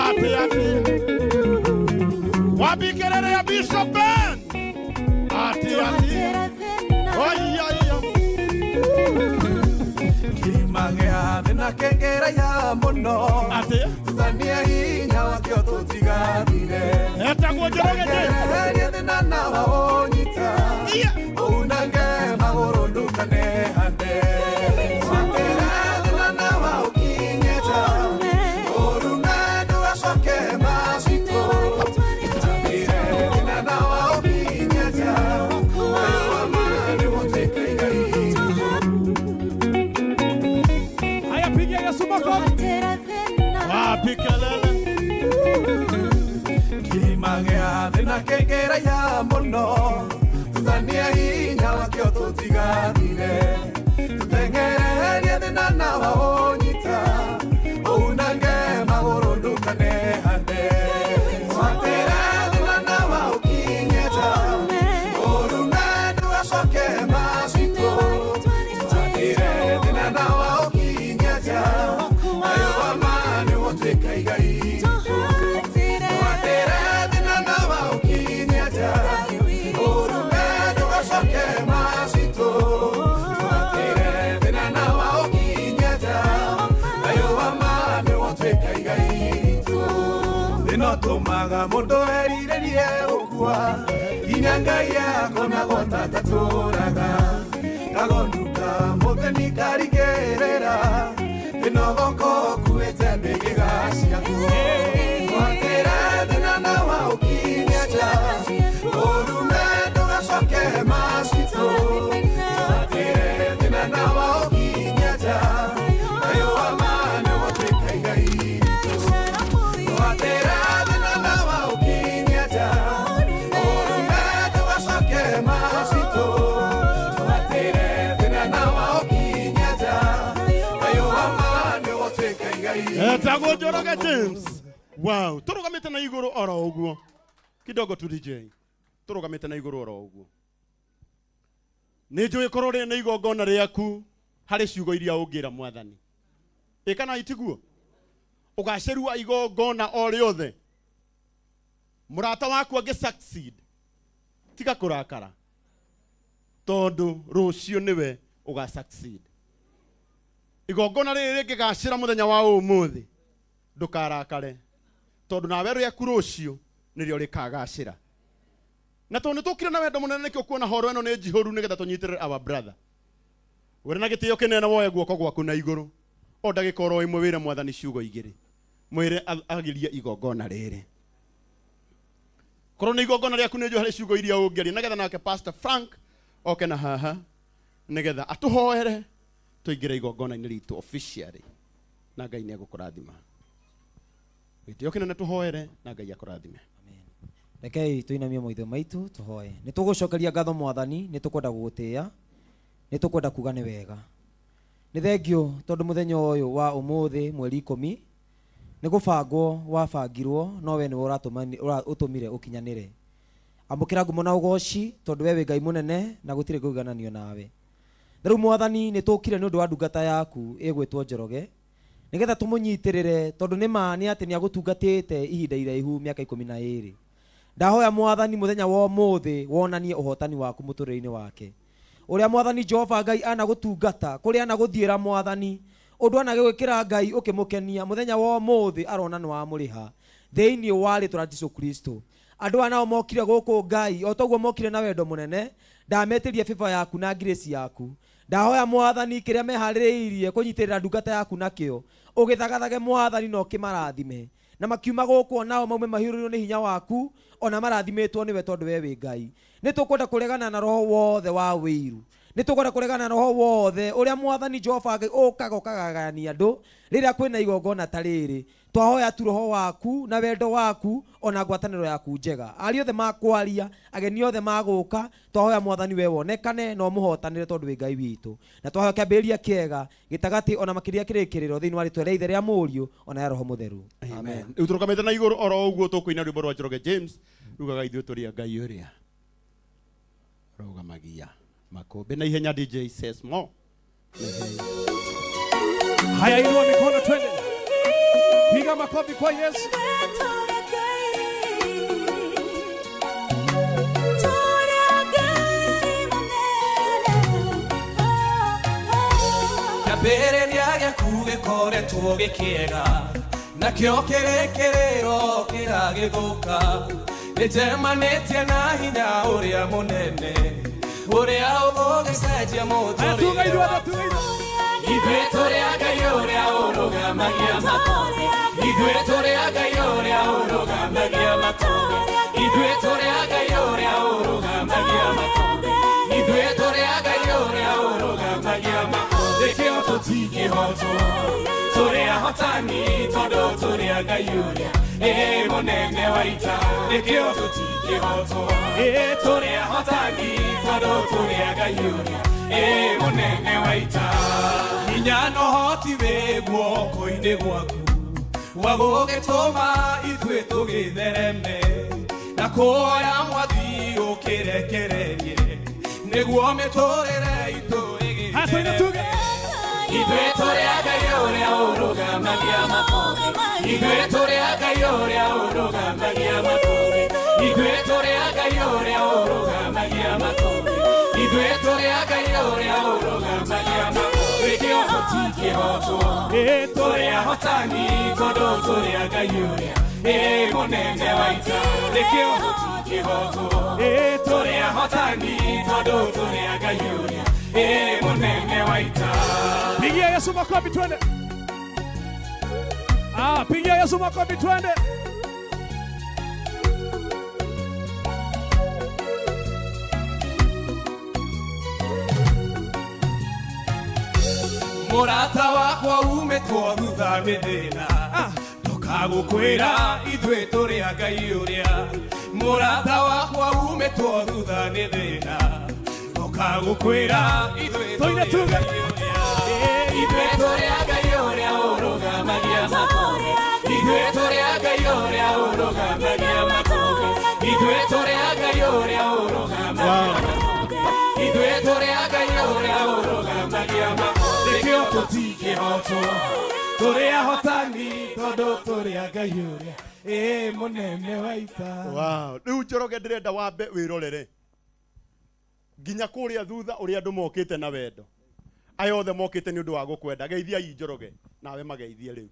Ati ati. Wapi kelele ya Bishop Ben? Ati ati. Oi oi oi. Kĩrima gĩa thĩ na kĩngĩraiha mũno. Ati. Tutania hinya wakĩo tũtigathire. Etagwo Njoroge James. Eherie thĩna na waũnyita. Iya. Unange magũrũ ndũkanehande. Twatĩre thĩna na waũkinyĩte. Ũrume ndũgacoke macitũ. Twatĩre thĩna na waũkinyĩte. Thayũ wa ma nĩgũtuĩka igai. Haya, pigia Yesu makofi. Wapi kelele? Kĩrima gĩa thĩ na kĩngĩraiha mũno. Tutania hinya wakĩo tũtigathire. Tũteng'ererie thĩna na waũnyita. Ũunange magũrũ ndũkanehande. Twatĩre thĩna na waũkinyĩte. Ũrume ndũgacoke macitũ. Twatĩre thĩna na waũkinyĩte. Thayũ wa ma nĩgũtuĩka igai. Twatĩre thĩna na waũkinyĩte. Ũrume ndũgacoke macitũ. Twatĩre thĩna na waũkinyĩte. Thayũ wa ma nĩgũtuĩka igai ritũ. Thĩna ũtũmaga mũndũ erirĩrie gũkua. Nginya Ngai akonagwo ta atatũraga. Kagonduka mũtheni karigĩrĩra. Thĩna ũgoka ũkuĩte mbĩgĩga ciakuo. Twatĩre thĩna na waũkinyĩte. Ũrume ndũgacoke macitũ. Twatĩre thĩna na waũkinyĩte. Thayũ wa ma nĩgũtuĩka igai ritũ. Twatĩre thĩna na waũkinyĩte. Ũrume ndũgacoke macitũ. Twatĩre thĩna na waũkinyĩte. Thayũ wa ma nĩgũtuĩka igai. Etagwo Njoroge James. Wow, tũrũgamĩte na igũrũ oro ũguo. Kidogo tu DJ. Tũrũgamĩte na igũrũ oro ũguo. Nĩ njũĩ korwo rĩrĩ nĩ igongona rĩaku harĩ ciugo iria ũngĩra mwathani. Ĩ kana itiguo? Ũgacĩru wa igongona o rĩothe. Mũrata waku angĩ succeed. Tiga kũrakara. Tondũ rũciũ nĩwe ũga succeed. Igongona rĩrĩ rĩngĩgacĩra mũthenya wa ũmũthĩ ndũkarakare tondũ nawe rĩaku rũciũ nĩrĩo rĩkagacĩra. Na tondũ nĩtũkire na wendo mũnene nĩkĩo kuona horo ĩno nĩ njihũru nĩgetha tũnyitĩrĩre our brother. Wĩre na gĩtĩo kĩnene woe guoko gwaku na igũrũ o ndagĩka oro ĩmwe wĩre mwathani ciugo igĩrĩ mwĩre agirie igongona rĩrĩ. Korwo nĩ igongona rĩaku nĩ njũĩ harĩ ciugo iria ũngĩaria nĩgetha nake Pastor Frank oke na haha nĩgetha atũhoere tũingĩre igongona-inĩ ritũ officially na Ngai nĩ egũkũrathima. Gĩtĩo kĩnene tũhoere na Ngai akũrathime. Rekei tũinamie maitho maitũ tũhoe. Nĩ tũgũcokeria ngatho mwathani, nĩ tũkwenda gũgũtĩĩa, nĩ tũkwenda kuga nĩ wega. Nĩ thengio tondũ mũthenya ũyũ wa ũmũthĩ mweri 10 nĩ gũbangwo wabangirwo no we nĩwe ũtũmire ũkinyanĩre. Amũkĩra ngumo na ũgoci tondũ we wĩ Ngai mũnene na gũtirĩ kũigananio nawe. Na rĩu mwathani nĩ tũkire nĩ ũndũ wa ndungata yaku ĩgwĩtwo Njoroge nĩgetha tũmũnyitĩrĩre tondũ nĩ ma nĩ atĩ nĩ agũtungatĩte ihinda iraihu mĩaka 12. Ndahoya mwathani mũthenya wa ũmũthĩ wonanie ũhotani waku mũtũrĩre-inĩ wake. Ũrĩa mwathani Jehova Ngai anagũtungata, kũrĩa anagũthiĩra mwathani, ũndũ anagĩgwĩkĩra Ngai ũkĩmũkenia, mũthenya wa ũmũthĩ arona nĩ wamũrĩha. Thĩinĩ wa rĩtwa rĩa Jesũ Kristo. Andũ aya nao mokire gũkũ Ngai, o toguo mokire na wendo mũnene, ndametĩrie favor yaku na grace yaku. Ndahoya mwathani kĩrĩa meharĩrĩirie kũnyitĩrĩra ndungata yaku nakĩo, ũgĩthagathage mwathani na ũkĩmarathime. Na makiuma gũkũ nao maume mahiũrĩirwo nĩ hinya waku, ona marathimĩtwo nĩwe tondũ we wĩ Ngai. Nĩ tũkwenda kũregana na roho wothe wa wĩiru. Nĩ tũkwenda kũregana na roho wothe ũrĩa mwathani Jehova Ngai ũkaga ũkagagania andũ rĩrĩa kwĩna igongona ta rĩrĩ. Twahoya tu roho waku na wendo waku ona ngwatanĩro yaku njega. Aria othe makwaria, ageni othe magũka, twahoya mwathani we wonekane na ũmũhotanĩre tondũ wĩ Ngai witũ. Na twahoya kĩambĩrĩria kĩega gĩtagatĩ ona makĩria kĩrĩkĩrĩro thĩinĩ wa rĩtwa rĩa Ithe rĩa Mũriũ ona ya Roho Mũtheru. Amen. Rĩu tũrũgamĩte na igũrũ oro ũguo tũkũina rwĩmbo rwa Njoroge James rugaga ithuĩ tũrĩ a Ngai ũrĩa rũgamagia makũmbĩ na ihenya. DJ says more. Haya, inua mikono twende. Piga Makofi kwa Yesu. Kĩambĩrĩria gĩaku gĩkoretwo gĩkĩega nakĩo kĩrĩkĩrĩro kĩragĩthũka nĩnjemanĩtie na hinya ũrĩa mũnene ũrĩa ũgũgĩcenjia Haya, tuga mũtũrĩre ithuothe, tuga ithuothe. Ithuĩ tũrĩ a Ngai ũrĩa ũrũgamagia makũmbĩ. Ithuĩ tũrĩ a Ngai ũrĩa ũrũgamagia makũmbĩ. Ithuĩ tũrĩ a Ngai ũrĩa ũrũgamagia makũmbĩ. Ithuĩ tũrĩ a Ngai ũrĩa ũrũgamagia makũmbĩ. Nĩkĩo tũtingĩhotwo. Tũrĩ ahotani tondũ tũrĩ a Ngai ũrĩa ĩ mũnene wa ita. Nĩkĩo tũtingĩhotwo. Ĩ tũrĩ ahotani tondũ tũrĩ a Ngai ũrĩa ĩ mũnene wa ita. Hinya na ũhoti wĩ guoko-inĩ gwaku wa gũgĩtũma ithuĩ tũgĩthereme na kuoya mwathi ũkĩrekererie nĩguo mĩtũrĩre itũ Haya, tuine tuge. Ithuĩ tũrĩ a Ngai ũrĩa ũrũgamagia makũmbĩ. Ithuĩ tũrĩ a Ngai ũrĩa ũrũgamagia makũmbĩ. Ithuĩ tũrĩ a Ngai ũrĩa ũrũgamagia makũmbĩ. Ithuĩ tũrĩ a Ngai ũrĩa ũrũgamagia makũmbĩ. Nĩkĩo tũtingĩhotwo. Tũrĩ ahotani tondũ tũrĩ a Ngai ũrĩa ĩ mũnene wa ita. Nĩkĩo tũtingĩhotwo. Tũrĩ ahotani tondũ tũrĩ a Ngai ũrĩa ĩ mũnene wa ita. Pigia Yesu makofi twende. Ah, pigia Yesu makofi twende. Mũrata wakwa umĩtwo thutha nĩ thĩna ndũkagũkwĩra ithuĩ tũrĩ a Ngai ũrĩa mũrata wakwa umĩtwo thutha nĩ thĩna ndũkagũkwĩra ithuĩ Tuine tũrĩ a tuge. Ngai ũrĩa ithuĩ tũrĩ a Ngai ũrĩa ũrũgamagia makũmbĩ. Ithuĩ tũrĩ a Ngai ũrĩa ũrũgamagia makũmbĩ. Ithuĩ tũrĩ a Ngai ũrĩa ũrũgamagia makũmbĩ. Ithuĩ tũrĩ a Ngai ũrĩa ũrũgamagia makũmbĩ. Nĩkĩo tũtingĩhotwo. Tũrĩ ahotani tondũ tũrĩ a Ngai ũrĩa ĩ mũnene wa ita. Wow. Rĩu Njoroge ndĩrenda wambe wĩrorere nginya kũrĩa thutha ũrĩa andũ mokĩte na wendo aya othe mokĩte nĩ ũndũ wa gũkwenda. Geithiai Njoroge nawe mageithie rĩu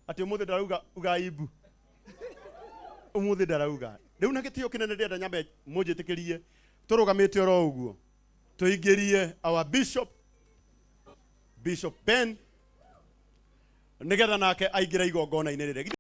atĩ ũmũthĩ ndarauga uga imbu ũmũthĩ ndarauga rĩu na gĩtĩo kĩnene ndĩrenda nyambe mũnjĩtĩkĩrie tũrũgamĩte oro ũguo tũingĩrie our bishop, Bishop Ben, nĩgetha nake aingĩre igongona-inĩ rĩrĩ.